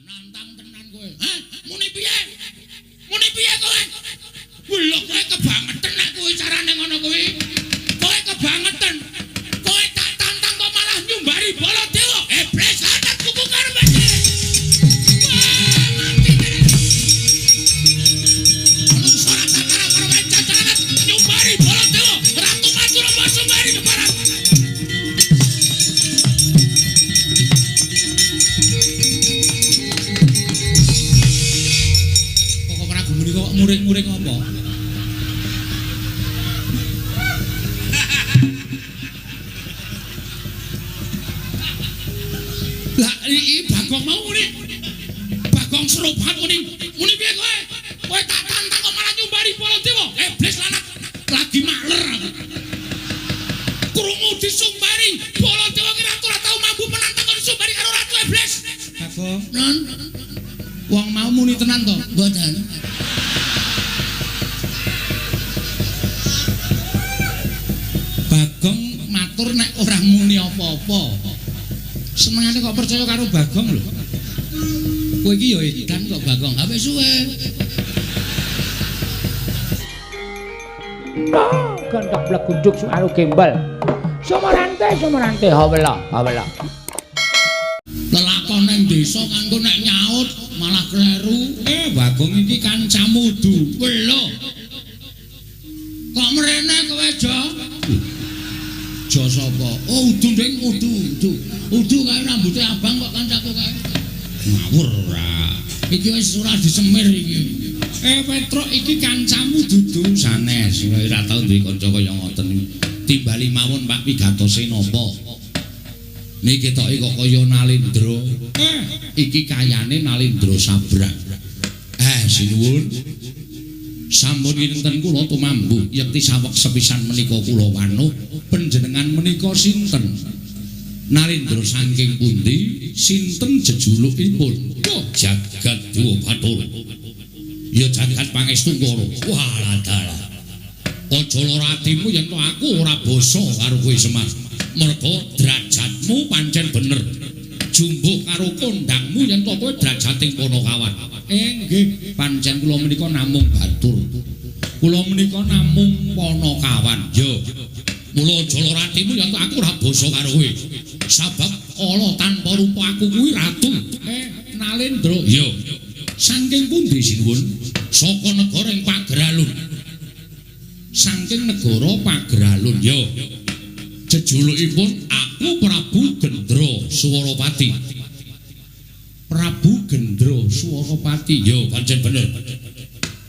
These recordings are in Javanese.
Nantang tenan kowe. Hah? Muni piye? Muni piye kowe? Lho kowe kebangeten nek kuwi carane ngono kuwi. Kowe kebangeten. Kowe tak tantang kok malah nyumbari Baladewa. Iblis adat kuku karepe. Wah, mati kene. Manungsa ora takara karo cacaran nyumbari Baladewa. Ratu Madura mbok sumbari keparat. Kok Prabu menika kok muring-muring apa? Lah iki Bagong mau muni. Bagong serobat muni. Muni piye kowe? Kowe tak tantang kok malah nyumbari Baladewa. Iblis lanat lagi makler aku. Krungu disumbari Baladewa ki ratu ora tau mampu menantang kok disumbari karo ratu iblis. Bagong, non. Wong mau muni tenan to? Mboten. Bagong matur nek ora muni apa-apa. Senengane kok percaya karo Bagong lho. Kowe iki ya edan kok Bagong. Ha wis suwe. Gendok blegunduk suaru gembel. Sumarante sumarante hawela hawela. Lelakon ning desa kanggo nek nyaut malah kleru. Bagong iki kancamu du. Lho. Kok mrene kowe, Jo? Jo sapa? Oh, udu nding, udu, udu. Udu kae rambute abang kok kancaku kae. Ngawur ora. Iki wis ora disemir iki. Petruk iki kancamu dudu sanes. Ora tau duwe kanca kaya ngoten. Timbali mawon Pak pigatose napa? Niki ketoke kok kaya Nalendra. Iki kayane Nalendra Sabrang. Sinuwun. Sampun kinten kula tumambu yekti saweg sepisan menika kula wanuh panjenengan menika sinten? Nalendra saking pundi? Sinten jejulukipun? Oh, jagat Dewa Bathara. Ya jagat pangestu kala. Walah dalah. Aja lara atimu yen to aku ora basa karo kowe Semar. Merga derajatmu pancen bener. Jumbuh karo kondangmu yen to kowe derajating Panakawan. Nggih, pancen kula menika namung batur. Kula menika namung Panakawan. Ya. Mula aja lara atimu yen to aku ora basa karo kowe. Sabab kala tanpa rupa aku kuwi ratu. Nalendra. Ya. Saking pundi sinuwun? Saka negara ing Pageralun. Saking negara Pageralun. Ya. Jejulukipun aku Prabu Gendra Suwarapati. Prabu Gendra Suwarapati. Ya, pancen bener.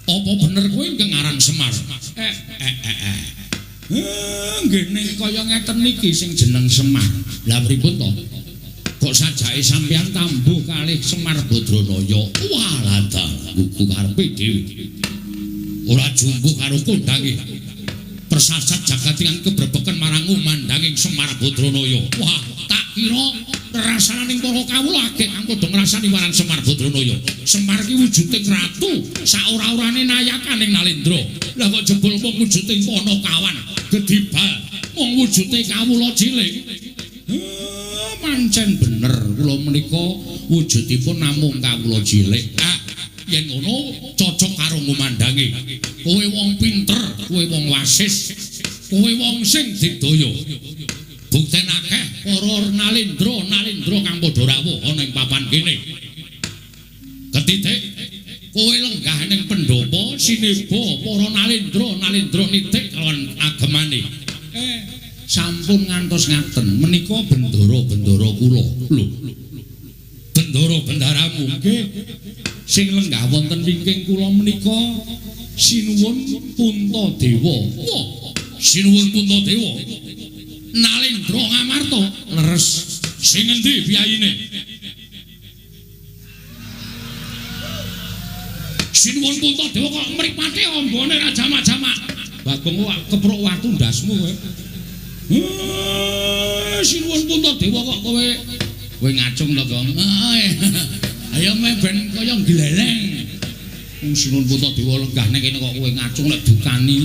Apa bener kowe ingkang aran Semar? Nggih ning kaya ngeten iki sing jeneng Semar. Lah pripun to? Kok sajake sampeyan tambuh kalih Semar Badranaya? Walah dalah, gugu karepe dhewe. Ora jumbuh karo kondange. Persasat jagat ingkang kebrebeken marang umandanging Semar Badranaya. Wah, tak kira rasananing para kawula agek kang padha ngrasani marang Semar Badranaya. Semar ki wujuding ratu, saora-orane nayakaning Nalendra. Lah kok jebul mung wujuding Panakawan, gedibal mung wujude kawula cilik. Pancen bener kula menika wujudipun namung kawula cilik. Yen ngono cocok karo ngumandange. Kowe wong pinter, kowe wong wasis, kowe wong sing digdaya. Bukten akeh para nalendra-nalendra kang padha rawuh ana ing papan kene. Ketitik kowe lenggah ning pendopo sineba para nalendra-nalendra nitik kalawan agemane. Sampun ngantos ngaten menika bendara-bendara kula. Lho. Bendara-bendaramu nggih. Sing lenggah wonten wingking kula menika Sinuwun Puntadewa. Wah, Sinuwun Puntadewa. Nalendra Ngamarta leres. Sing endi piyayine? Sinuwun Puntadewa kok mripate ambane ra jamak-jamak. Bagong kok kepruk watu ndasmu kowe. Sinuwun Puntadewa kok kowe kowe ngacung to, Gong. Ayo meh ben kaya gleleng. Wong Sinuwun Puntadewa lenggah ning kene kok kowe ngacung lek dukani.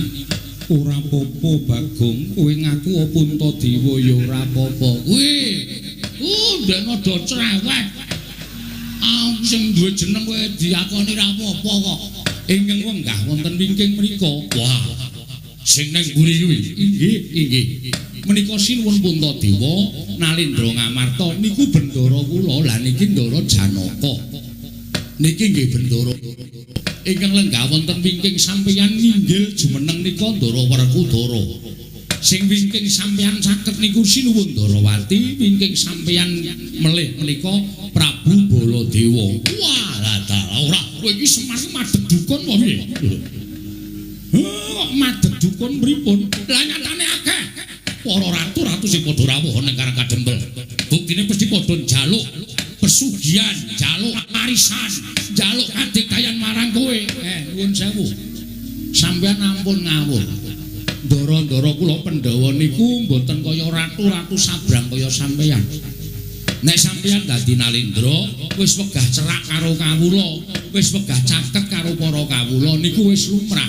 Ora apa-apa, Bagong. Kowe ngaku Puntadewa ya ora apa-apa. Kuwi ndekne do cerewet. sing duwe jeneng kowe diakoni ra apa-apa kok. Ingkang wenggah wonten wingking mriku. Wah. Sing nang mburi kuwi. Inggih, inggih. Menika sinuwun Puntadewa Nalendra Ngamarta niku bendara kula, lah niki Ndara Janaka. Niki nggih bendara ingkang lenggah wonten wingking sampeyan nginggil jumeneng nika Ndara Werkudara. Sing wingking sampeyan caket niku sinuwun Ndarawati, wingking sampeyan melih menika Prabu Baladewa. Wah, lah ora kowe iki Semar madheg dukun apa piye? Heh, madheg dukun pripun? Lah nyatane akeh para ratu-ratu sing padha rawuh ning Karang Kadempel. Buktine mesti padha njaluk pesugihan, njaluk warisan, njaluk kadigdayan marang kowe. Nuwun sewu. Sampeyan ampun ngawur. Ndara-ndara kula Pandhawa niku mboten kaya ratu-ratu sabrang kaya sampeyan. Nek sampeyan dadi Nalendra, wis wegah cerak karo kawula, wis wegah caket karo para kawula niku wis lumrah.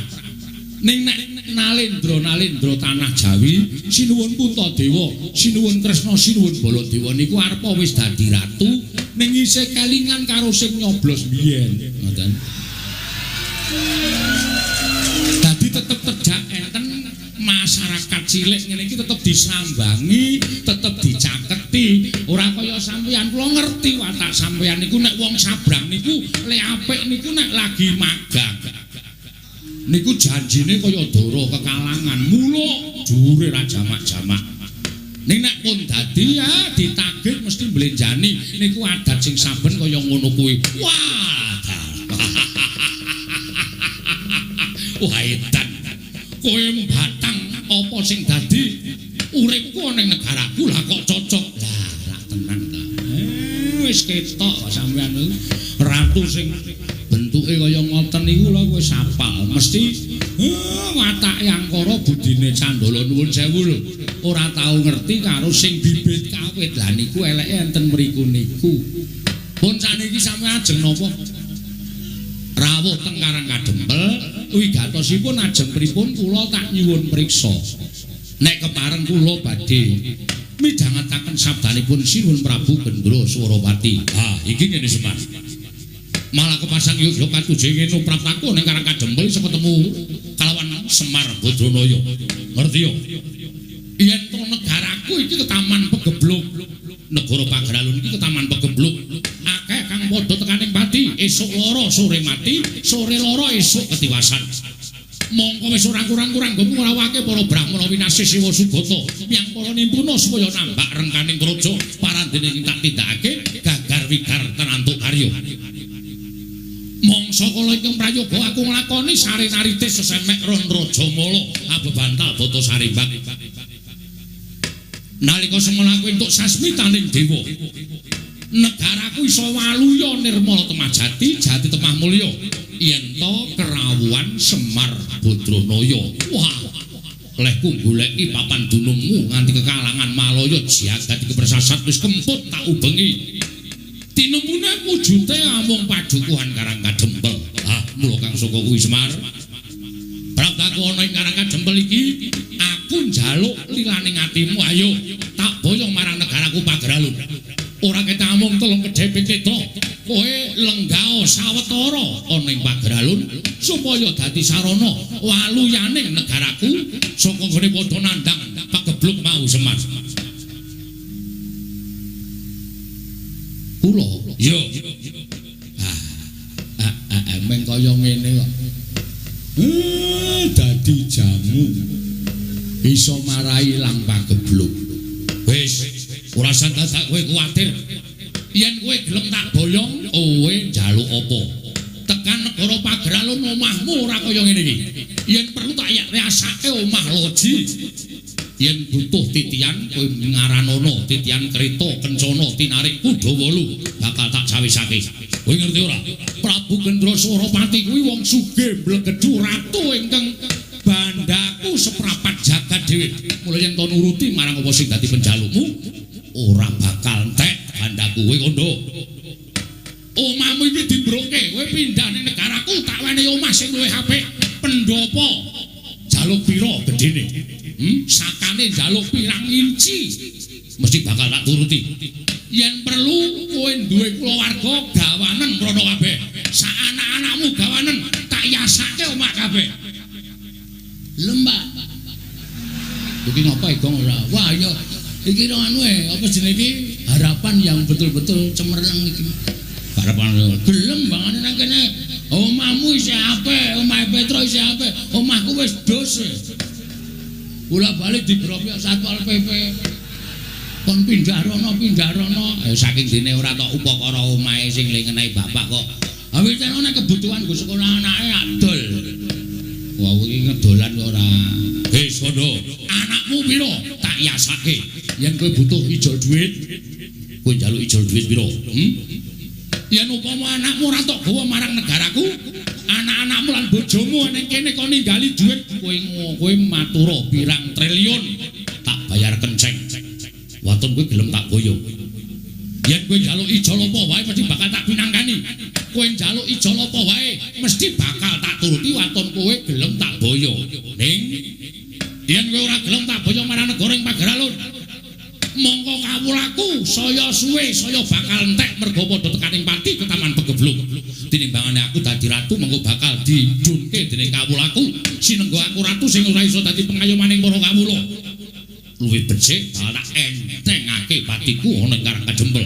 Ning nek Nalendra-nalendra tanah Jawi, sinuwun Puntadewa, sinuwun Kresna, sinuwun Baladewa niku arepa wis dadi ratu ning isih kelingan karo sing nyoblos biyen, ngoten. Dadi tetep tejak enten masyarakat cilik ngene iki tetep disambangi, tetep dicaketi. Ora kaya sampeyan, kula ngerti watak sampeyan niku nek wong sabrang niku le apik niku nek lagi magang. Niku janjine kaya dara kekalangan, muluk dhuwure ra jamak-jamak. Ning nek pun dadi ya ditagih mesti mblenjani. Niku adat sing saben kaya ngono kuwi. Wah, wah edan. Kowe mbatang apa sing dadi uripku ning negaraku lah kok cocok. Lah, rak tenan ta. Wis ketok sampeyan niku ratu sing bentuke kaya ngoten niku lho wis apal. Mesti watake angkara budine candala nuwun sewu lho. Ora tau ngerti karo sing bibit kawit. Lah niku eleke enten mriku niku. Pun saniki sampeyan ajeng napa? Rawuh teng Karang Kadempel wigatosipun ajeng pripun kula tak nyuwun priksa. Nek kepareng kula badhe midhangetaken sabdanipun Sinuwun Prabu Gendra Swarapati. Ha, iki ngene Semar. Malah kepasang yogya katuje ngene praptaku ning Karang Kadempel iso ketemu kalawan Semar Badranaya. Ngerti yo? Yen to negaraku iki ketaman pegebluk. Negara Pageralun iki ketaman pegebluk. Akeh kang padha tekaning pati, esuk lara sore mati, sore lara esuk ketiwasan. Mongko wis ora kurang-kurang nggonmu ngrawake para brahmana winasih Siwa Sugata miyang para nimpuna supaya nambak rengkaning praja parandene ing tak tindakake gagar wigar tenantuk karya. Mangsa kala ingkang prayoga aku nglakoni sarenarite sesemek ron raja mala abebantal bata sarimbak. Nalika semono aku entuk sasmitaning dewa, negaraku iso waluya nirmala temah jati, jati temah mulya yen to kerawuhan Semar Badranaya. Wah, lehku goleki papan dunungmu nganti kekalangan Malaya jagat iki persasat wis kemput tak ubengi. Tinemune wujute amung padukuhan Karang Kadempel. Ah, mula kang saka kuwi Semar. Praptaku ana ing Karang Kadempel iki, aku njaluk lilaning atimu, ayo tak boyong marang negaraku Pageralun. Ora ketamung amung telung kedheping ketra, kowe lenggao sawetara ana ing Pageralun supaya dadi sarana waluyaning negaraku saka nggone padha nandhang pagebluk mau Semar. Kula yo. Ah, meng kaya ngene kok. Dadi jamu iso marai ilang pagebluk. Wis, ora sandadak kowe kuwatir. Yen kowe gelem tak boyong, kowe njaluk apa? Tekan negara Pageralun omahmu ora kaya ngene iki. Yen perlu tak riasake omah loji. Yen butuh titian kowe ngaranono titian kereta kencana tinarik kuda wolu bakal tak cawisake. Kowe ngerti ora? Prabu Gendra Swarapati kuwi wong sugih mblegedhu ratu ingkang bandaku seprapat jagat dhewe. Mula yen to nuruti marang apa sing dadi penjalukmu ora bakal entek bandaku. Kowe kandha omahmu iki dimbroke, kowe pindah ning negaraku tak wenehi omah sing luwih apik. Pendopo jaluk pira gedene? Sakane njaluk pirang inci mesti bakal tak turuti. Yen perlu kowe duwe kulawarga gawanen mrono. Iki ngapa Igong ora? Wah iya iki anu apa jenenge iki harapan yang betul-betul cemerlang iki. Harapan gelem bangane nang kene. Omahmu isih apik, omahe Petro isih apik, omahku wis dos. Bola-balik digrobok Satpol PP. Kon pindah rono, pindah rono. Saking dene ora tok upakara omahe sing le ngenai bapak kok. Awit nek kebutuhan nggo sekolah anake adol. Wah, iki ngedolan kok ora. Wis kono, anakmu piro? Tak yasake. Yen kowe butuh ijol dhuwit, kowe njaluk ijol dhuwit piro? Yen upama anakmu ora tok gawa marang negaraku, anak-anakmu lan bojomu ning kene kon ninggali dhuwit, kowe matura pirang triliun tak bayar kenceng. Waton kowe gelem tak boyo. Yen kowe njaluk ijol apa wae mesti bakal tak pinangkani. Kowe njaluk ijol apa wae mesti bakal tak turuti waton kowe gelem tak boyo. Ning yen kowe ora gelem tak boyo marang negara ing Pageralun, mongko kawulaku saya suwe saya bakal entek mergo padha tekaning pati ke Taman Pegebluk. Tinimbangane aku dadi ratu mengko bakal didunke dening kawulaku. Sinenggo aku ratu sing ora iso dadi pengayomaning para kawula. Luwih becik tak entengake patiku ana ing Karang Kajempel.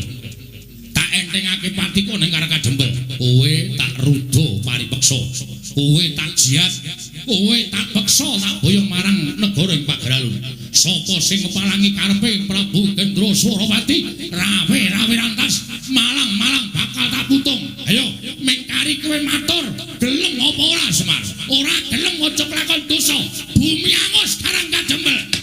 Tak entengake patiku ana ing Karang Kajempel. Kowe tak ruda paripeksa. Kowe tak jiat, kowe tak peksa tak boyong marang negara ing Pageralun. Sapa sing ngepalangi karepe Prabu Gendra Swarawati, rawe-rawe rantas, malang-malang bakal tak putung. Ayo, mengkari kowe matur, gelem apa ora Semar? Ora gelem aja kelakon dosa. Bumi angus Karang Kajempel.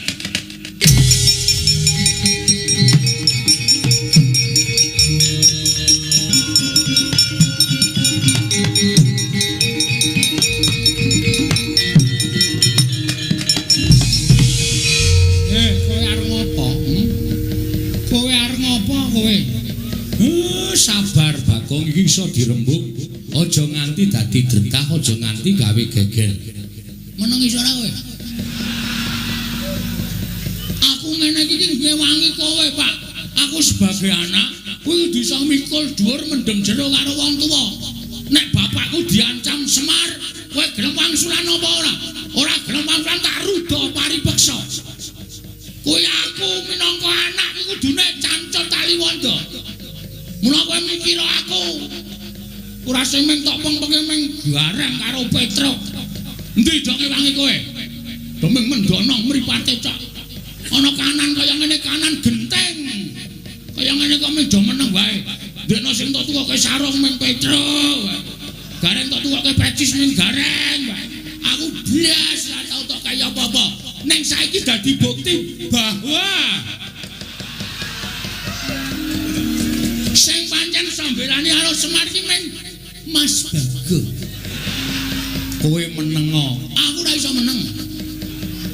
Sabar Bagong iki iso dirembug, aja nganti dadi dretah, aja nganti gawe geger. Meneng iso ora kowe? Aku ngene iki ngewangi kowe, Pak. Aku sebagai anak kuwi kudu iso mikul dhuwur mendem jero karo wong tuwa. Nek bapakku diancam Semar, kowe gelem wangsulan apa ora? Ora gelem wangsulan tak ruda paripeksa. Kowe aku minangka anak iki kudune cancur taliwondo. Mula kowe mikir aku ora sing meng tok peng-penge meng gareng karo Petruk. Endi dok ngewangi kowe? Demeng mendono mripate cok. Ana kanan kaya ngene kanan genteng. Kaya ngene kok meng do meneng wae. Ndekno sing tok tukoke sarung meng Petruk. Gareng tok tukoke pecis meng gareng. Aku blas ora tau tok kaya apa-apa. Ning saiki dadi bukti bahwa sing pancen sambelane karo Semar iki men Mas Bagong. Kowe menengo, aku ora iso meneng.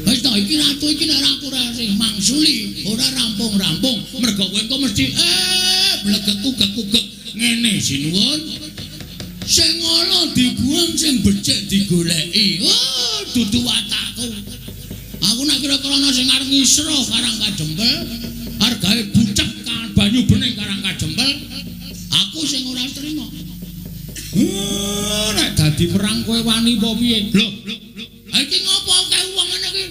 Wis to iki ratu iki nek aku ora sing mangsuli, ora rampung-rampung. Mergo kowe engko mesti blegek-kugek ngene sinuwun. Sing ala dibuang, sing becik digoleki. Oh, dudu watakku. Aku nek kira-kira ana sing arep ngisro Karang Kajempel, argawe bucek banyu bening Karang Kajempel, aku sing ora trima. Nek dadi perang kowe wani apa piye? Lho, iki ngopo kae wong ngene iki?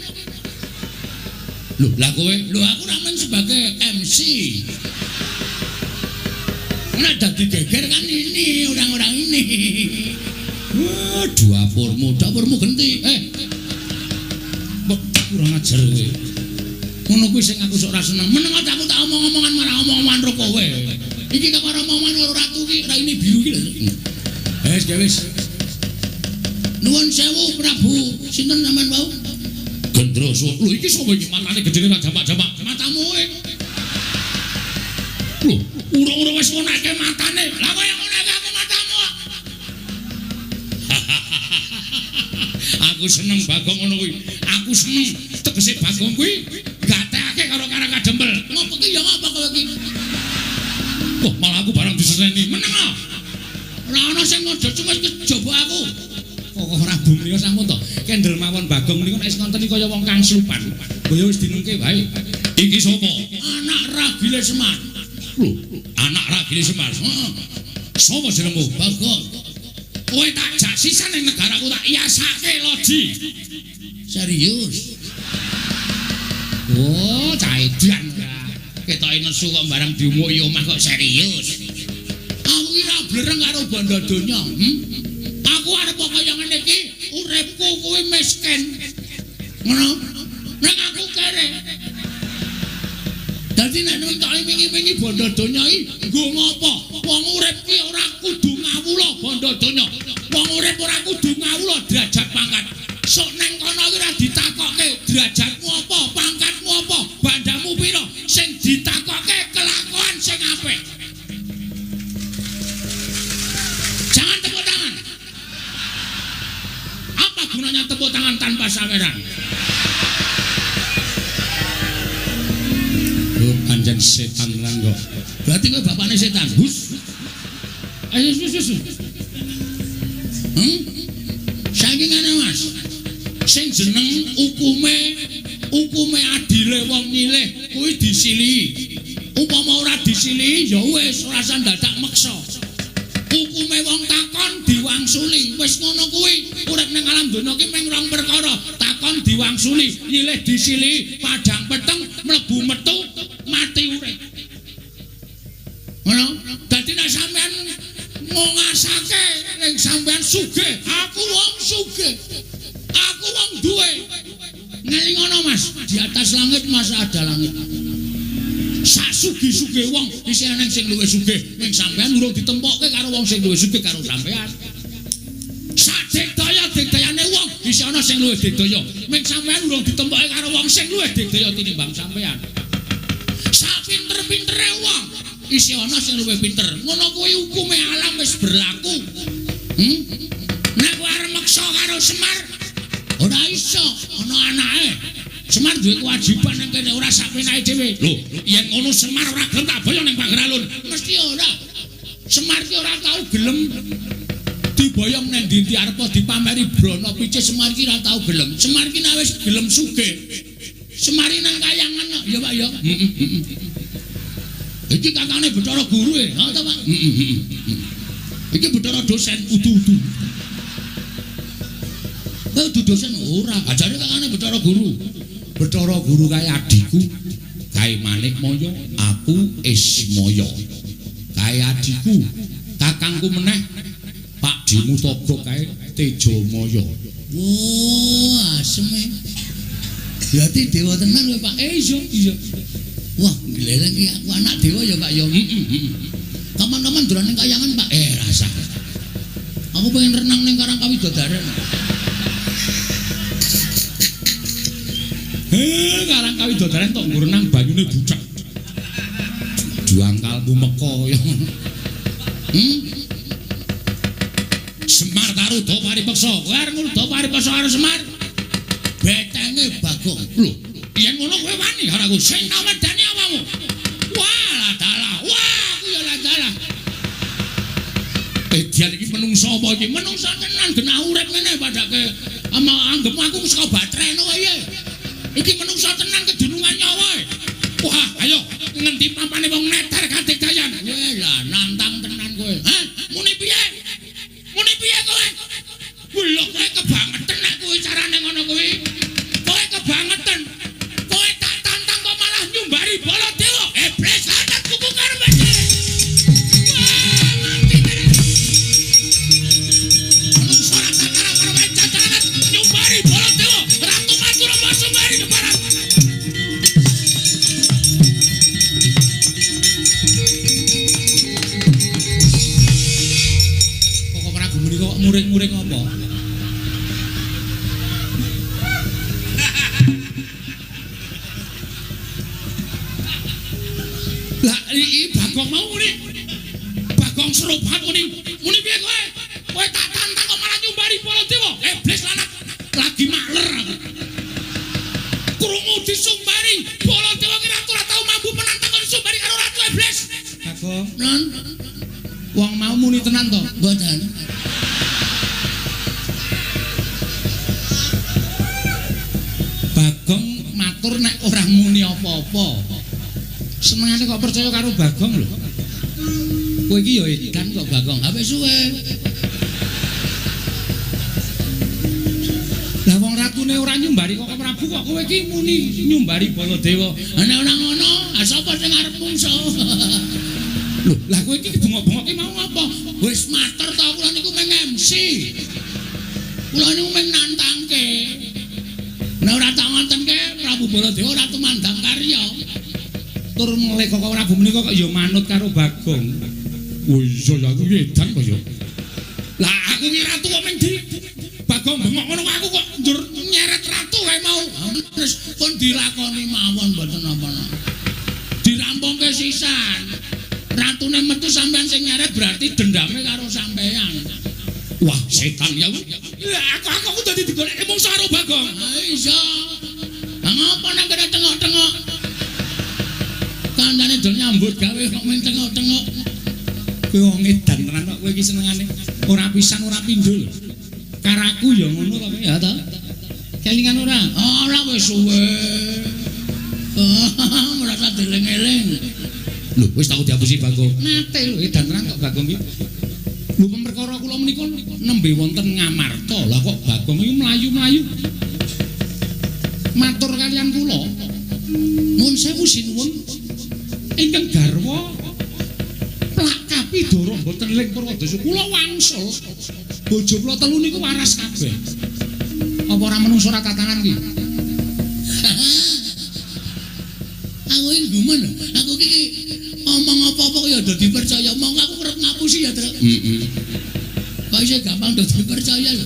Lho, lah kowe, lho aku ra men sebagai MC. Nek dadi geger kan ini orang-orang ini. Dapurmu, dapurmu genti. Kurang ajar kowe. Ngono kuwi sing aku sok ora seneng. Meneng aja aku tak omong-omongan marang omong-omongan karo kowe. Iki kok ora omongan karo ratu iki, raine biru iki lho. Wis, wis. Nuwun sewu Prabu, sinten sampean wau? Gendra Lho iki sapa iki matane gedene ra jamak-jamak. Matamu kowe. Lho, urung-urung wis ngonake matane. Lah kaya ngonake aku matamu. Aku seneng Bagong ngono kuwi. Aku seneng tegese Bagong kuwi gatekake karo Karang Kajempel. Ngopo ki ya ngapa kowe iki? Wah, malah aku barang diseneni. Meneng ah. Ora ana sing ngojo cuma kejaba aku. Kok ora bumi sampun to. Kendel mawon Bagong niku nek wis ngonten kaya wong kang slupan. Kaya wis dinengke wae. Iki sapa? Anak Ragile Semar. Lho, anak Ragile Semar. Heeh. Sapa jenengmu? Bagong. Kowe tak jak sisan ning negaraku tak yasake loji. Serius. Oh, cah edan. Ketoke nesu kok barang diumuki omah kok serius. Aku ki ora blereng karo bondo donya, Aku arep kaya ngene iki, uripku kuwi miskin. Ngono. Nek aku kere. Dadi nek nontoki wingi-wingi bondo donya iki nggo ngopo? Wong urip ki ora kudu ngawula bondo donya. Wong urip ora kudu ngawula derajat pangkat. Sok neng kono ki ora ditakokke derajatmu apa, pangkatmu apa, bandamu pira. Sing ditakokke kelakuan sing apik. Jangan tepuk tangan. Apa gunanya tepuk tangan tanpa saweran? Oh, pancen setan tenan kok. Berarti kowe bapakne setan. Hus. Ayo hus hus. Saiki ngene Mas. Sing jeneng hukume adile wong nyilih kuwi disilihi. Upama ora disilihi ya wis ora usah dadak meksa. Hukume wong takon diwangsuli. Wis ngono kuwi. Urip ning alam donya ki mung rong perkara. Takon diwangsuli, nyilih disilihi, padhang peteng mlebu metu mati urip. Ngono. Dadi nek sampean ngasake ning sampean sugih, aku wong sugih. Aku wong duwe. Ngeling ngono Mas, di atas langit masa ada langit. Sak sugih-sugih wong isih ana sing luwih sugih, ning sampean urung ditempokke karo wong sing luwih sugih karo sampean. Sak digdaya-digdayane wong isih ana sing luwih digdaya, ning sampean urung ditempokke karo wong sing luwih digdaya tinimbang sampean. Sak pinter-pintere wong isih ana sing luwih pinter. Ngono kuwi hukume alam wis berlaku. Nek kowe arep meksa karo Semar ora iso, ana anake. Semar duwe kewajiban nang kene ora sakpenake dhewe. Lho, yen ngono Semar ora gelem tak boyong ning Pageralun. Mesti ora. Semar ki ora tau gelem diboyong nang ndi-ndi arep dipameri brana picis Semar ki ora tau gelem. Semar ki nek wis gelem sugih. Semar nang kayangan ya Pak ya. Heeh. Iki kakane Bathara Guru e, ha ta Pak? Heeh. Iki Bathara dosen udu-udu. Kowe udu dosen ora, ajare kakane Bathara Guru. Bathara Guru kae adhiku, kae Manikmaya, aku Ismaya. Kae adhiku, kakangku meneh Pak Dimutaga kae Tejamaya. Wah, aseme. Berarti dewa tenan kowe Pak. Iya, iya. Wah, gleleng iki aku anak dewa ya Pak ya. Heeh. Kapan-kapan dolan ning kayangan Pak. Rasa. Aku pengen renang ning Karang Kawidodaren. Karang Kawidodaren tok nggo renang banyune bucek. Juangkalmu meka ya. Semar taruda paripeksa. Kowe arep ngruda paripeksa karo Semar? Betenge Bagong. Lho, yen ngono kowe wani karo aku. Sing tak wedani awakmu. Wah, lah dalah. Wah, aku ya lah dalah. Dian iki menungso apa iki? Menungso tenan genah urip ngene padake ama anggepmu aku saka baterai ngono wae. Iki menungso tenan kedunungan nyawa. Wah, ayo ngendi pampane wong neter kadigdayan. Weh, lah nantang tenan kowe. Hah? Muni piye? Muni piye kowe? Lho, kowe kebangetan nek kuwi carane ngono kuwi. Kowe kebangetan. Kowe tak tantang kok malah nyumbari Baladewa. Iblis lanat kuku karepe dhewe. Wah, mati tenan. Menungso ora kalah karo cacalan nyumbari Baladewa. Ratu Madura Basumari keparat. Kok Prabu menika kok muring-muring apa? Lah iki Bagong mau muni. Bagong serobat muni. Muni piye kowe? Kowe tak tantang kok malah nyumbari Baladewa. Iblis lanat lagi makler aku. Krungu disumbari Baladewa ki ratu ora tau mampu menantang kok disumbari karo ratu iblis. Bagong, non. Wong mau muni tenan to? Mboten. Bagong matur nek ora muni apa-apa. Senengane kok percaya karo Bagong lho. Kowe iki ya edan kok Bagong. Ha wis suwe. Lah wong ratune Ratune ora nyumbari Koko Prabu kok kowe iki muni nyumbari Baladewa. Nek ora ngono, ha sapa sing arep mungso? Lho, lah kowe iki bengok-bengok ki mau ngapa? Wis matur ta kula niku mung MC. Kula niku mung nantangke. Nek ora tak ngontenke Prabu Baladewa ora tumandang karya. Tur mulih Koko Prabu menika kok ya manut karo Bagong. Oh iya ya aku edan kok ya. Lah aku ki ratu kok mung di Bagong bengok ngono aku kok njur nyeret ratu kae mau. Terus pun dilakoni mawon mboten napa-napa. Dirampungke sisan. Ratune metu sampean sing nyeret berarti dendame karo sampean. Wah, setan ya. Lah aku dadi digoleki mungsu karo Bagong. Ha iya. Lah ngapa nang kene tengok-tengok? Kancane do nyambut gawe kok mung tengok-tengok. Kowe wong edan tenan kok kowe iki senengane ora pisan ora pindho lho. Karaku ya ngono to kowe ya ta? Kelingan ora? Ora wis suwe. Merasa dieling-eling. Lho, wis tau diapusi Bagong. Nate lho edan tenan kok Bagong iki. Lho perkara kula menika nembe wonten Ngamarta. Lah kok Bagong iki mlayu-mlayu. Matur kalian kula. Nuwun sewu sinuwun ingkang garwa plak kapidara mboten ling Purwadasa. Kula wangsul. Bojo kula telu niku waras kabeh. Apa ora menungso ora tatanan ki? Aku iki gumun. Aku iki ngomong apa-apa ya do dipercaya. Mong aku kerep ngapusi ya, Truk. Heeh. Kok isih gampang do dipercaya lho.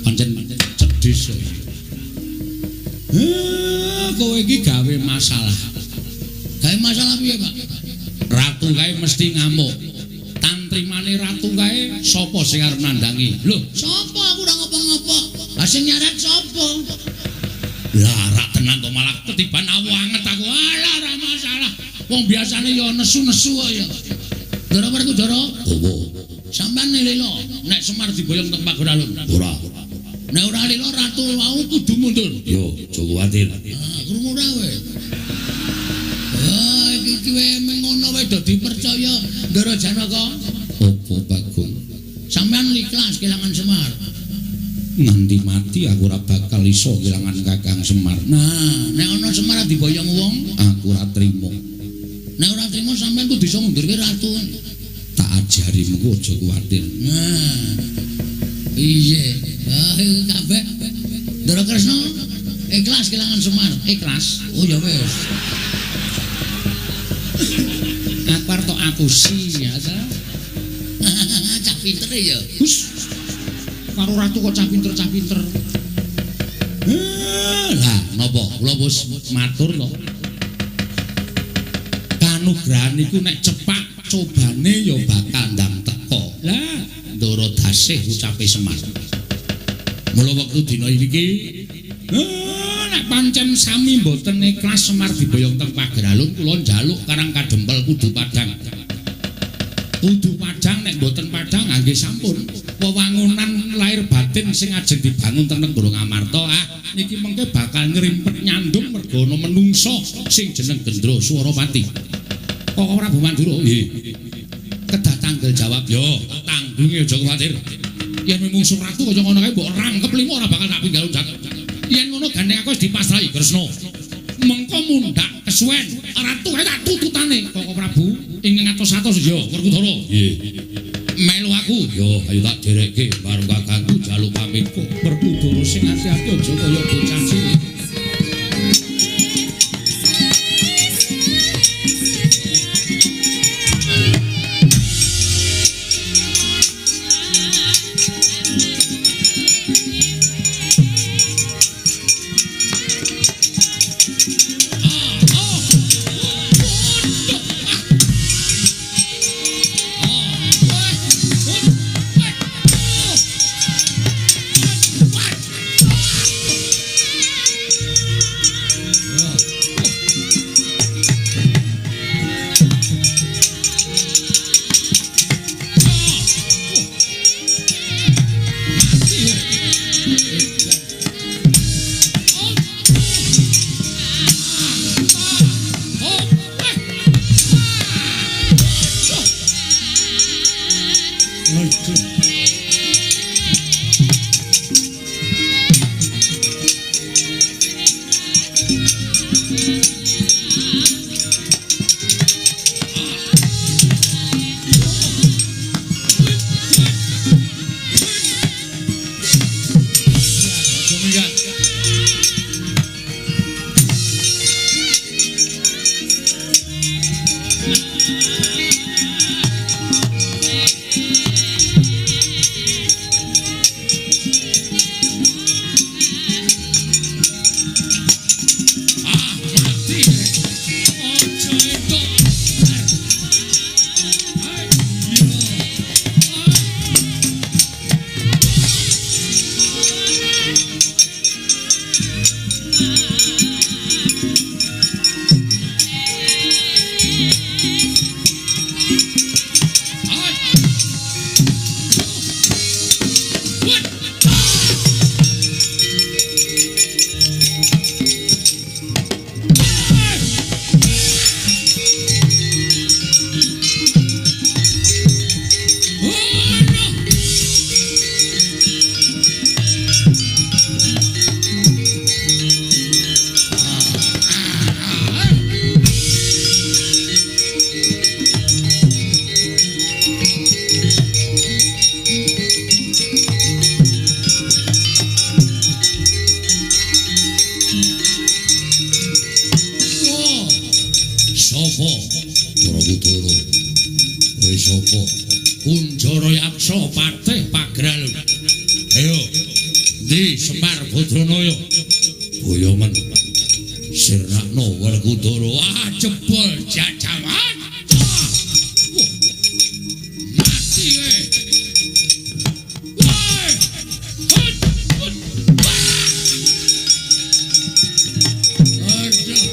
Pancen cedhis kok. Kowe iki gawe masalah. Gawe masalah piye, Pak? Ratu kae mesti ngamuk. Tantrimane ratu kae sapa sing arep nandangi? Lho, sapa aku ora ngopo-ngopo. Lah sing nyaret sapa? Lah rak tenan to malah ketiban awu anget aku. Alah ora masalah. Wong biasane ya nesu-nesu kok ya. Ndara Werkudara? Opo? Sampeyan lila nek Semar diboyong teng Pageralun. Ora. Nek ora lila ratu wau kudu mundur. Yo, aja kuwatir. Ah, krungu ora kowe? Ah, iki wae mengono wae do dipercaya Ndara Janaka. Opo Bagong? Sampeyan ikhlas kelangan Semar. Nganti mati aku ora bakal iso kelangan Kakang Semar. Nah, nek ana Semar diboyong wong, aku ora trimo. Nek ora trimo sampeyan kudu iso ngundurke ratu. Tak ajari mengko aja kuwatir. Nah. Iya. Ah, kabeh. Ndara Kresna ikhlas kelangan Semar, ikhlas. Oh ya wis. Aku arep tok apusi ya ta. Cah pinter ya. Hus. Karo ratu kok cah pinter, cah pinter. Lah napa kula wis matur to. Kanugrahan iku nek cepak cobane ya bakal ndang teka. Lah Ndara Dasih ucape Semar. Mula wektu dina iki nek pancen sami mboten ikhlas Semar diboyong teng Pageralun kula njaluk Karang Kadempel kudu padhang. Kudu padhang nek mboten padhang nggih sampun. Wewangunan lahir batin sing ajeng dibangun teng negara Ngamarta niki mengke bakal nyrimpet nyandung merga ana menungsa sing jeneng Gendra Swarapati. Koko Prabu Mandura nggih. Kedah tanggel jawab yo, tanggunge aja kuwatir. Yen mungsuh ratu kaya ngono kae mbok rangkep limo ora bakal tak pinggal unjak. Yen ngono gandeng aku wis dipasrahi Kresna. Mengko mundhak kesuwen, ratu kae tak tututane Koko Prabu ing ngatos-atos yo Werkudara. Nggih. Melu aku yo ayo tak derekke bareng kakangku jaluk pamit kok Werkudara sing ati-ati aja kaya bocah cilik. Endi Semar Badranaya? Boyomen. Sirnakno Werkudara. Ah, jebol jajawan. Mati kowe. Woi. Hut, hut. Aduh.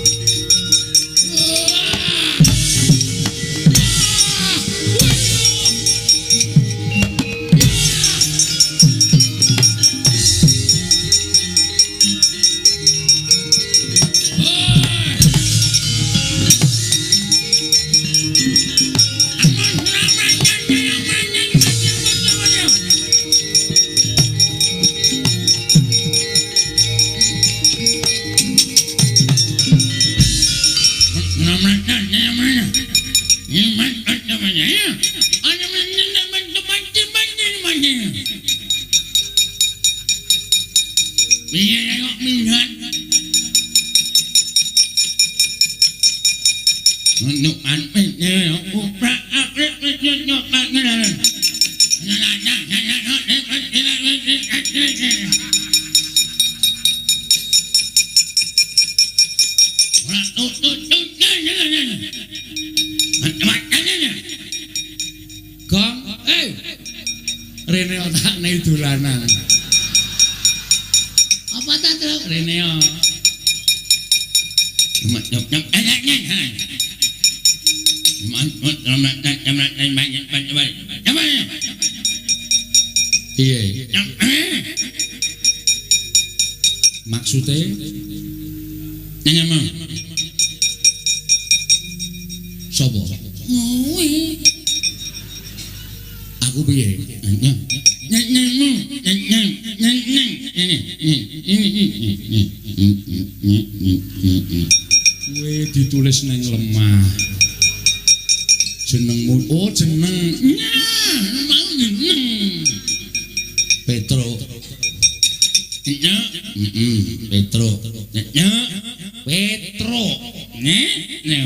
Gong, rene otakne dolanan. Apa ta, Truk? Rene yo. Piye? Maksude nyanyam. Sopo? Kuwi. Aku piye? Kuwi ditulis nang lemah. Jenengmu, oh jeneng. Nyah, mau jeneng. Petro. Nya, Petro. Nya, Petro. Ne, ne.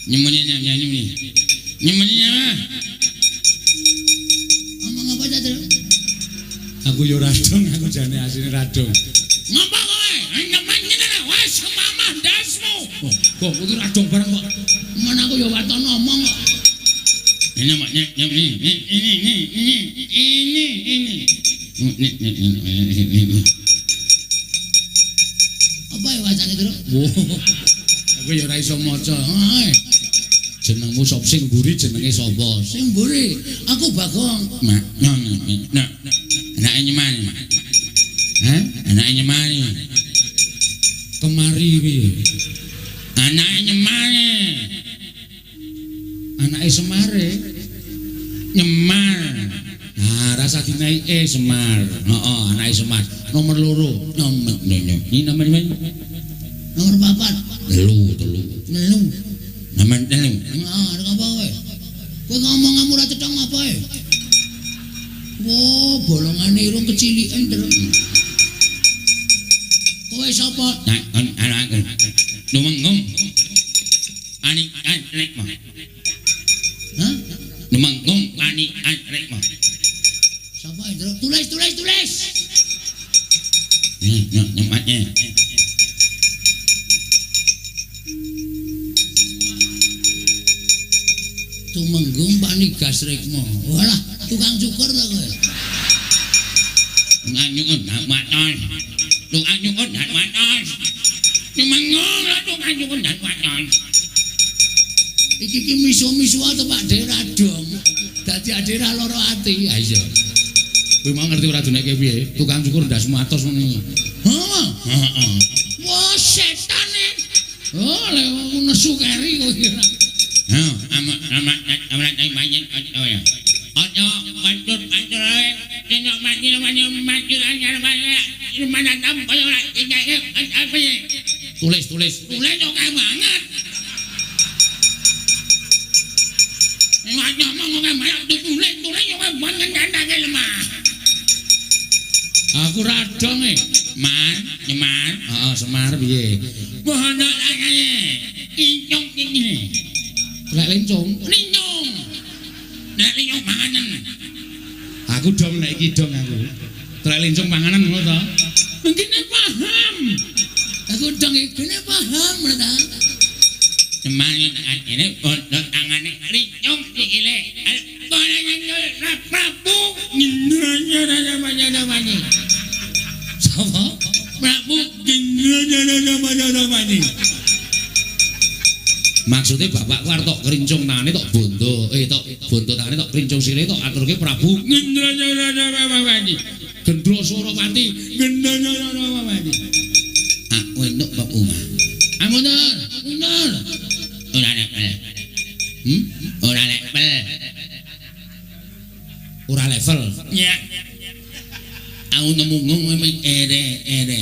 Nyemuni nyemuni. Nyemuni nyama. Ngomong apa ta, Tru? Aku yo radong, aku jane asline radong. Ngapa kowe? Nyemen ngene lho, wis mamah ndasmu. Oh, kok kudu radong bareng kok. Men aku yo waton ngomong kok. Ini ini ini ini ini ini. Apa ya wacane, Tru? Aku ya ora iso maca. Jenengmu sapa sing mburi jenenge sapa? Sing mburi, aku Bagong. Nah, anake nyeman. Hah? Anake nyeman. Kemari piye? Anake nyemane. Anake Semare. Nyemar. Nah, rasa dinaike Semar. Heeh, anake Semar. Nomor 2. Nomor ini nomor nomor 4. 3, 3. Melu. Nomor 3. Heeh, arep apa kowe? Kowe ngomong kamu ora cetha apa e? Wo, bolongane irung keciliken terus. Kowe sapa? Nah, ana Lumenggung. Ani atrek mah. Hah? Lumenggung ani atrek mah. Sapa itu? Tulis, tulis, tulis. Nih, nyematnya. Tumenggung Panigas Rikma. Walah, tukang cukur ta kowe? Tukang cukur ndak matos. Tukang cukur ndak matos. Tumenggung tukang cukur ndak matos. Iki ki misu-misu ta Pak De radong. Dadi ade ra lara ati. Ha iya. Kowe mau ngerti ora duneke piye? Tukang cukur ndasmu atos ngene. Heeh. Heeh. Wah, setane. Oh, lek nesu keri kowe kira. Hah, amat banyak ya. Ojo pancur pancur ae. Dene mati mati mati mana tam kaya ora apa. Tulis tulis. Tulis kok banget. Ngomong kok banget tulis tulis kok banget kandhake lemah. Aku radong e. Man, nyeman. Heeh, Semar piye? Wah, ana kaya incung iki. Lek lencung, lincung. Nek lincung manganen. Aku dong nek iki dong aku. Trek lincung panganan ngono to. Ngene paham. Aku dong kene paham ta. Semangat ini bondo tangane lincung sikile. Prabu sapa? Prabu. Maksudnya bapakku arep tok krincung tangane tok bondo, tok bondo tangane tok krincung sikile tok aturke Prabu Gendro Surapati. Aku entuk bab omah. Amunur, mundur. Ora level. Ora level. Ora level. Ya. Aku nemu ngomong ere-ere.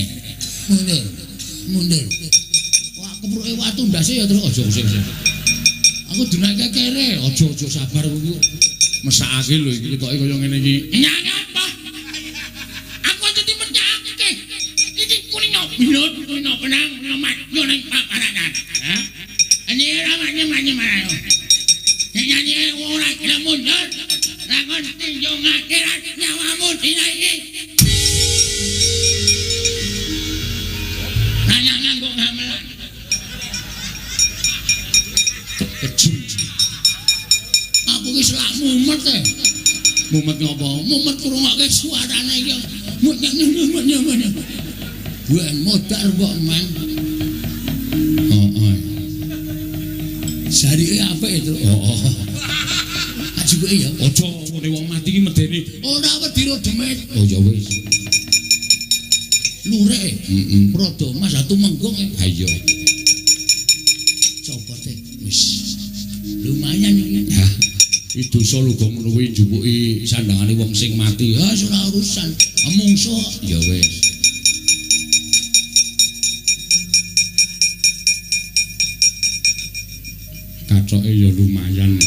Mundur. Mundur. Wah, kepruke watu ndase ya terus aja sing. Aku dinaike kere, aja-aja sabar kuwi. Mesakake lho iki ketoke kaya ngene iki. Nyang apa? Aku aja dimecake. Iki kulino bilut, kulino benang, kulino madya ning paparanan. Hah? Ini ramane mane. Nek nyanyi ora gelem mundur. Lakon tinjung akhirat nyawamu dina iki. Nanya nganggo gamelan. Kejem. Aku ki selak mumet e. Mumet ngopo? Mumet krungokke suarane iki. Mumet. Ben modar mbok man. Heeh. Jarike apik itu. Heeh. Ajuke ya. Aja ngene wong mati ki medeni. Ora wedi ro demit. Oh ya wis. Lurek. Heeh. Prada Mas Tumenggung. Ha iya. Copote wis. Lumayan iki. Hah. Iki dosa lho go ngono kuwi njupuki sandangane wong sing mati. Ha ora urusan. Mungsuh. Ya wis. Kacoke ya lumayan.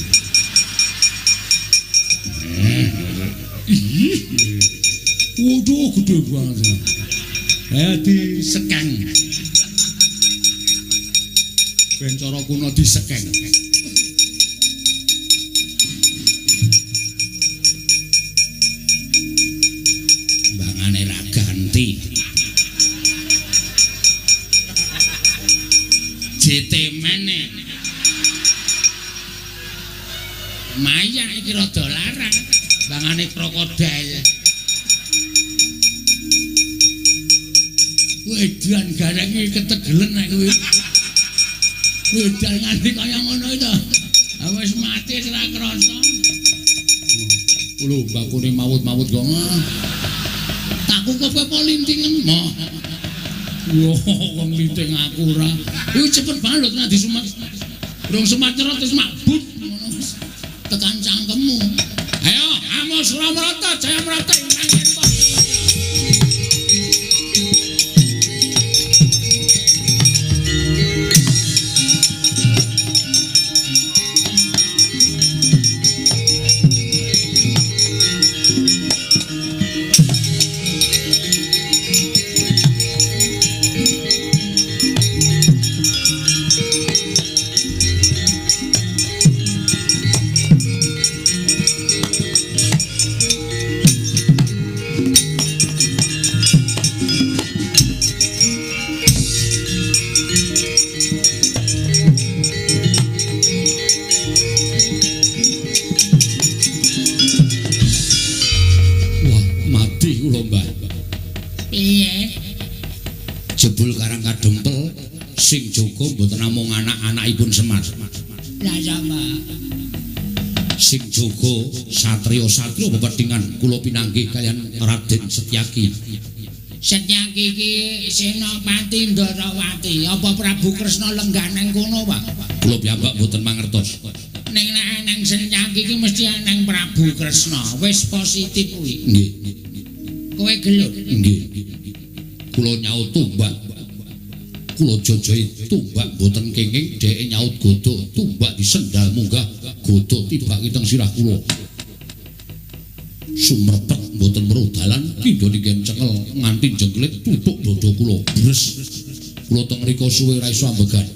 Waduh, gede banget. Disekeng. Ben cara kuno disekeng. Mbangane ra ganti. JT meneh. Lumayan iki rada larang. Bangane krokodil. Wedan gareng iki ketegelen nek kuwi. Wedan nganti kaya ngono iki to. Wis mati ora krasa. Lho bakune mawut-mawut kok. Tak kukup apa lintingen. Wah, wong linting aku ora. Kuwi cepet banget lho nek disumat. Rong sumat nyerot wis makbut ngono wis. Tekan cangkemmu. Ayo, amo Suramarata, Jayamarata ing mangken. Sing jaga mboten namung anak-anakipun Semar. Lah sapa? Sing jaga satriya-satriya pepethingan kula pinanggih kaliyan Raden Setyaki. Setyaki iki Senopati Ndarawati. Apa Prabu Kresna lenggah nang kono, Pak? Kula piyambak mboten mangertos. Ning nek eneng Setyaki iki mesti eneng Prabu Kresna. Wis positif kuwi. Nggih. Kowe gelut? Nggih. Kula nyaut tumbak. Kula jojohi tumbak mboten kenging, dheke nyaut godhog tumbak disendal munggah godhog tibake teng sirah kula. Sumrepet mboten weruh dalan pindha ninggen cekel nganti jengklit tutuk dada kula. Bres. Kula teng mriku suwe ora iso ambegan.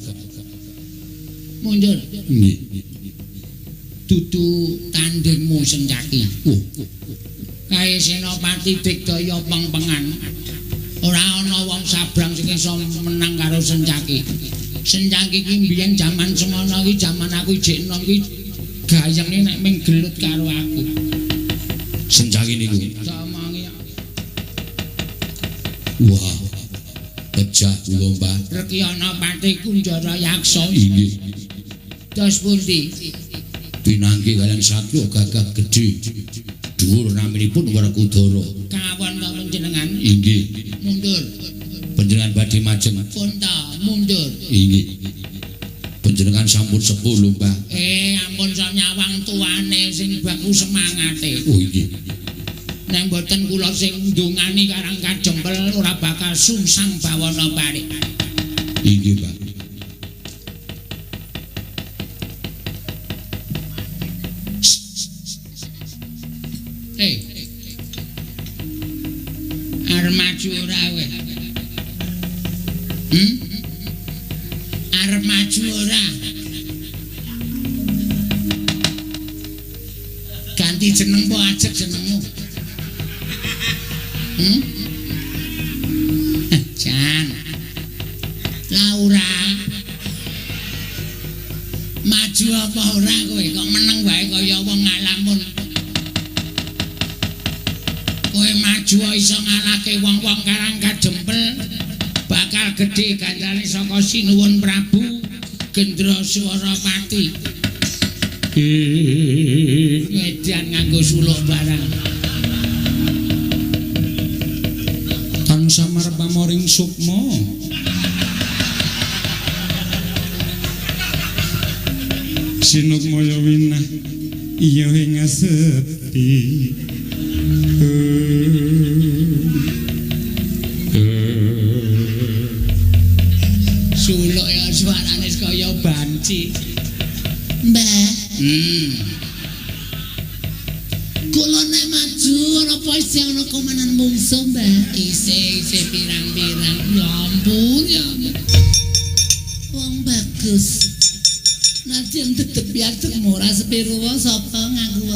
Mundur. Nggih. Dudu tandingmu Sencaki. Kae Senopati Digdaya pengpengan. Ora ana wong sabrang sing iso menang karo Sencaki. Sencaki iki mbiyen jaman semono iki jaman aku ijek enom iki gayenge nek ming gelut karo aku. Sencaki niku. Tak omongi. Wah. Pejah kula, Mbah. Rekyana Pati Kunjara Yaksa. Inggih. Dos pundi? Pinanggi kalian satya gagah gedhe. Dhuwur naminipun Werkudara. Kawon kok panjenengan? Inggih. Mundur. Panjenengan badhe majeng. Pun ta, mundur. Inggih. Panjenengan sampun sepuh lho, Mbah. Ampun sok nyawang tuane sing baku semangate. Oh inggih. Nek mboten kula sing ndongani Karang Kajempel ora bakal sungsang bawana parik. Inggih, Mbah. Arep maju ora kowe? Arep maju ora? Ganti jeneng po ajeg jenengmu? Jan. Laura. Maju apa ora kowe? Kok meneng wae kaya wong ngalamun. Kowe maju iso ngalahke wong-wong Karang Kajempel, bakal gedhe ganjarane saka Sinuwun Prabu Gendra Swarapati. Ngedan nganggo suluk barang. Tan samar pamoring sukma. Sinukmaya winah iya ing sepi. Suluk ya suarane kaya banci. Mbah. Kula nek maju ana apa isih ana komanan mungsuh, Mbah? Isih pirang-pirang. Ya ampun, ya ampun. Wong bagus. Nadyan tetep yadek ora sepiro sapa ngaku.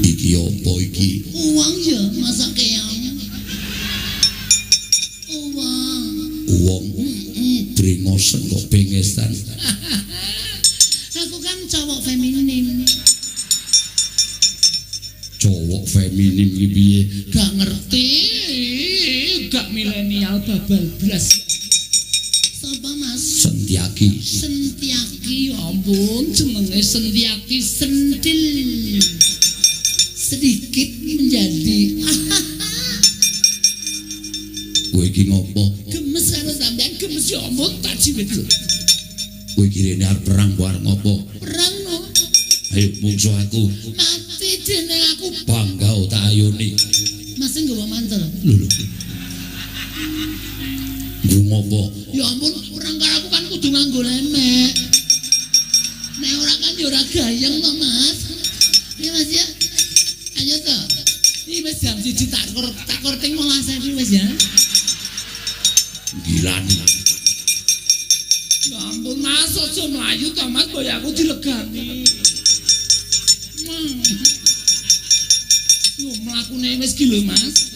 Iki apa iki? Wong ya masa keong. Wong. Wong. Brengosen kok bengesan. Aku kan cowok feminim. Cowok feminim iki piye? Gak ngerti, gak milenial babal blas. Sapa Mas? Sentiaki. Sentiaki, ya ampun, jenenge Sentiaki sentil. Sedikit menjadi. Kowe iki ngopo? Gemes karo sampean, gemes ya ampun tak jiwit lho. Kowe iki rene arep perang apa arep ngopo? Perang no. Ayo mungsuh aku. Mati dene aku. Bangga tak ayoni. Mas nggawa mantel. Lho lho. Nggo ngopo? Ya ampun, perang karo aku kan kudu nganggo lemek. Nek ora kan ya ora gayeng to, Mas. Iya Mas ya. Ayo to. Iki wis jam 1 tak korting 15.000 wis ya. Gilani. Ya ampun Mas, aja mlayu to Mas, boy aku dilegani. Yo mlakune wis ki lho Mas.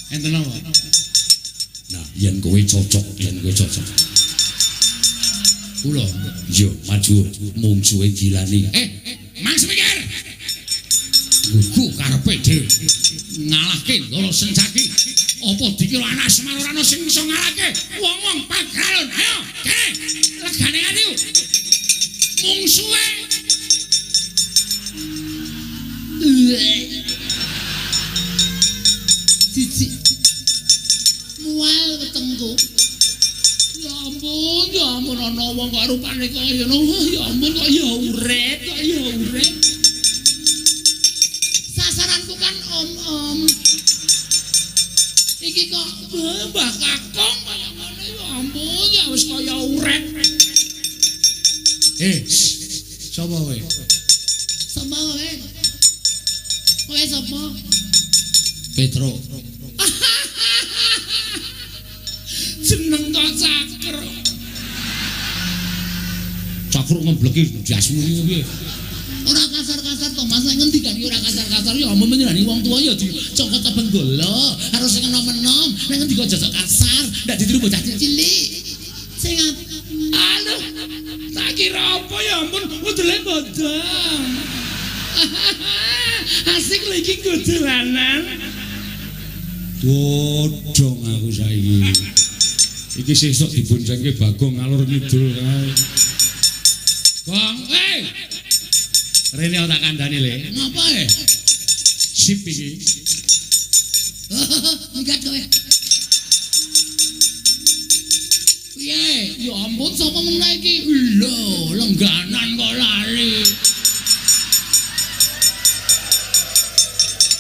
Enten apa? Nah, yen kowe cocok, yen kowe cocok. Kula, yo maju mungsuhe Gilani. Mas mikir. Gugu karepe dhewe. Ngalahke Ndara Sencaki. Apa dikira anak Semar ora ana sing iso ngalahke? Wong-wong pagralon, ayo, kene. Legane ati. Mungsuhe. Siji. Mual wetengku. Ya ampun ana wong kok rupane kaya ngono. Ya ampun kok ya urip, kok ya urip. Sasaranku kan om-om. Iki kok Mbah Kakung kaya ngono. Ya ampun, ya wis kaya urip. Sapa kowe? Sapa kowe? Kowe sapa? Petro. Cakruk ngebleki jasmu iki piye? Ora kasar-kasar to Mas, nek ngendikan iki ora kasar-kasar ya ampun menyenani wong tuwa ya dicokot benggala, harus sing enom-enom, nek ngendika aja sok kasar, ndak ditiru bocah cilik. Sing aduh, tak kira apa ya ampun, udele bodong. Asik lho iki nggo dolanan. Bodong aku saiki. Iki sesuk diboncengke Bagong ngalor ngidul kae. Gong, eh. Rene tak kandhani le. Ngapa e? Sip iki. Minggat kowe. Piye? Ya ampun sapa meneh iki? Lho, lengganan kok lali.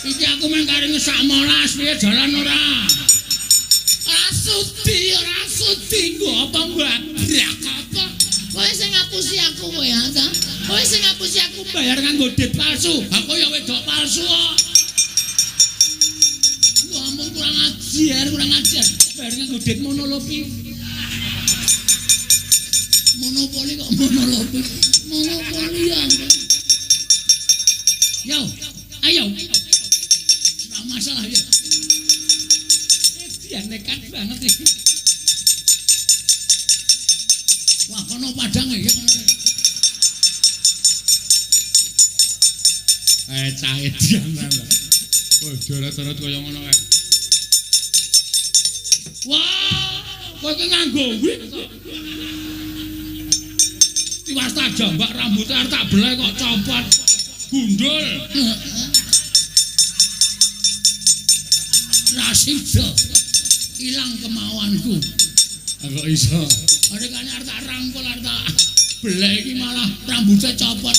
Iki aku mung kari ngesak molas piye jalan ora? Ora sudi, ora sudi nggo apa mbabrak apa? Kowe sing ngapusi aku kowe ya, ta? Kowe sing ngapusi aku bayar nganggo dit palsu. Aku ya wedok palsu kok. Ya ampun kurang ajar, kurang ajar. Bayar nganggo dit monolopi. Monopoli kok monolopi. Monopoli ya ampun. Yo, ayo. Ora masalah ya. Dia nekat banget iki. Wah, kono padang iki kono. Cah edian ta. Oh, jorot-jorot kaya ngono kae. Wah, kowe iki nganggo wig kok. Tiwas tak jambak rambute arep tak beleh kok copot. Gundul. Ra sida. Ilang kemauanku. Kok iso? Arekane arep tak rangkul arep tak beleh iki malah rambute copot.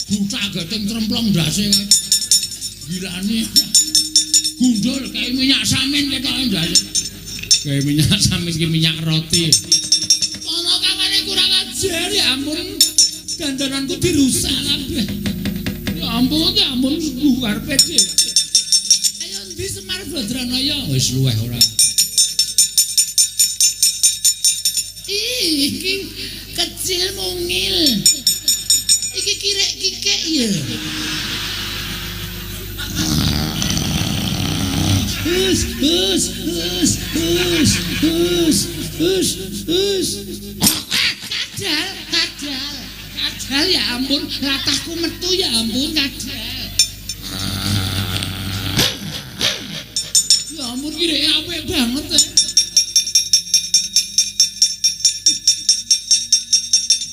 Buta geting tremplong ndase kae. Gilane. Gundul kae minyak samin ketoke ndase. Kae minyak samin iki minyak roti. Ana kawane kurang ajar ya ampun. Dandananku dirusak kabeh. Ya ampun, ya ampun karepe dhewe. Ayo ndi Semar Badranaya? Wis luweh ora. Iki kecil mungil. Iki kirek kikek ya. Hus hus hus hus hus hus hus. Kadal, kadal, kadal ya ampun, latahku metu ya ampun kadal. Ya ampun kireke apik banget ya.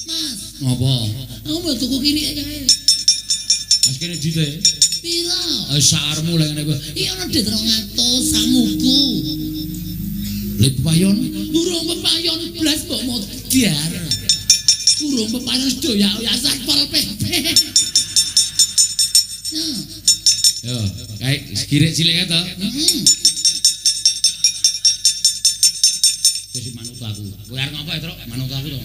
Mas, Ngopo? aku mau tuku kirike kae. Mas kene dite. Piro? Sakarmu lek ngene kuwi. Iki ana dit 200 sanguku. Lha pepayon Urung pepayon blas mbok modar. Urung pepayon sedoyak-oyak Satpol PP. Nah, Yo, kae kirik cilik kae to. heeh. Wis manut aku. Kowe arep ngopo ya, Truk? Manut aku to.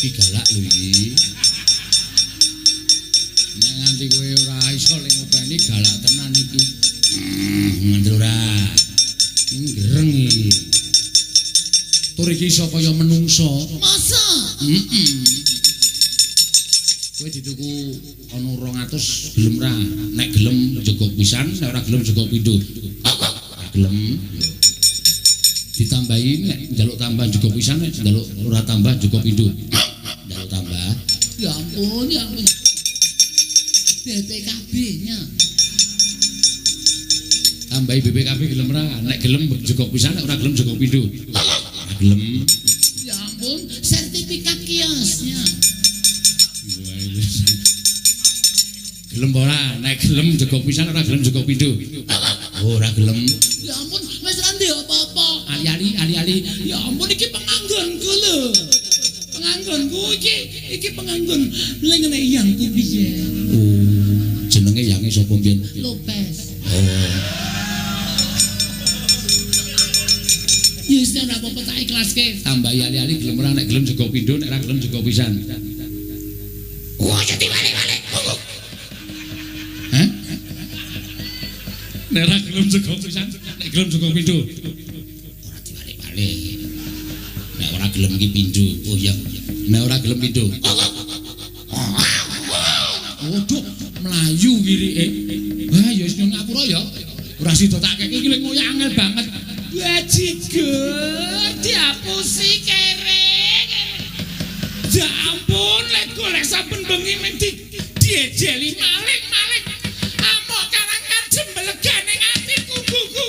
Iki galak lho iki. Nek nganti kowe ora iso ling ngopeni galak tenan iki. Ngandel ora. Iki gereng iki. Tur iki iso kaya menungso. Masa? Heeh. Kowe dituku ana 200 gelem ra? Nek gelem jegok pisan, nek ora gelem jegok pindho. Ora gelem. Ditambahi nek njaluk tambah jegok pisan, nek njaluk ora tambah jegok pindho. Njaluk tambah. Ya ampun, ya ampun. BPKB-nya. Tambahi BPKB gelem ra? Nek gelem jegok pisan, nek ora gelem jegok pindho. Ora gelem. Ya ampun, sertifikat kiosnya. Gelem ora? Nek gelem jegok pisan, ora gelem jegok pindho. Oh, ora gelem. Ya ampun, wis ra ndek apa-apa. Ali-ali, ali-ali. Ya ampun iki penganggonku lho. Penganggonku iki, iki penganggon lha ngene yangku piye? Oh, jenenge yange sapa mbiyen? Lopez. Oh. Ya wis ora apa-apa tak ikhlaske. Tambahi ali-ali gelem ora? Nek gelem jegok pindho, nek ora gelem jegok pisan. Wah, jadi balik-balik. Hah? Nek ora gelem jegok pisan, nek gelem jegok pindho. Ora dibalik-balik. gelem iki pindho. Oh iya. Nek ora gelem pindho. Waduh, mlayu kirike. Wah, ya wis nyuwun ngapura ya. Ora sida tak keke iki lek ngoyak angel banget. Bajigur diapusi kere. Ya ampun, lek golek saben bengi mung diejeli maling-maling. Amok karang jembelegane atiku gugu.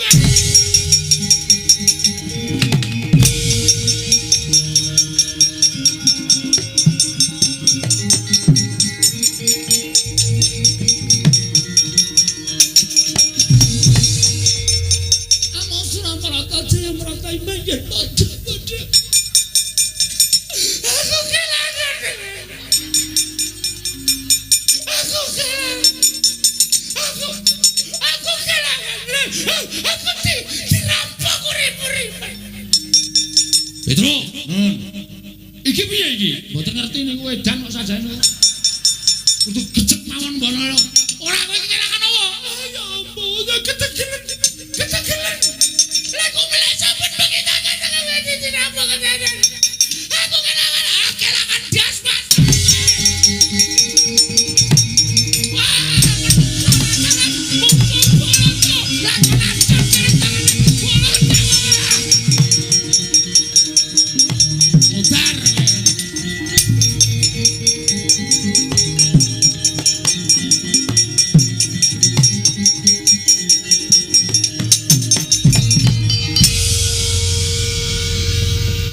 Amok Suramarata Jayamarata imbanjen padha-padha. Aku kelangan. Aku kelangan. Aku kelangan. Aku dirampok urip-urip. Petro. Iki piye iki? Mboten ngerti niku edan kok sajane niku. Kudu gejek mawon mbono. Ora kowe iki kelangan apa? Ya ampun, ya ketegelen. Ketegelen. Lah ku melek saben bengi tak dirampok.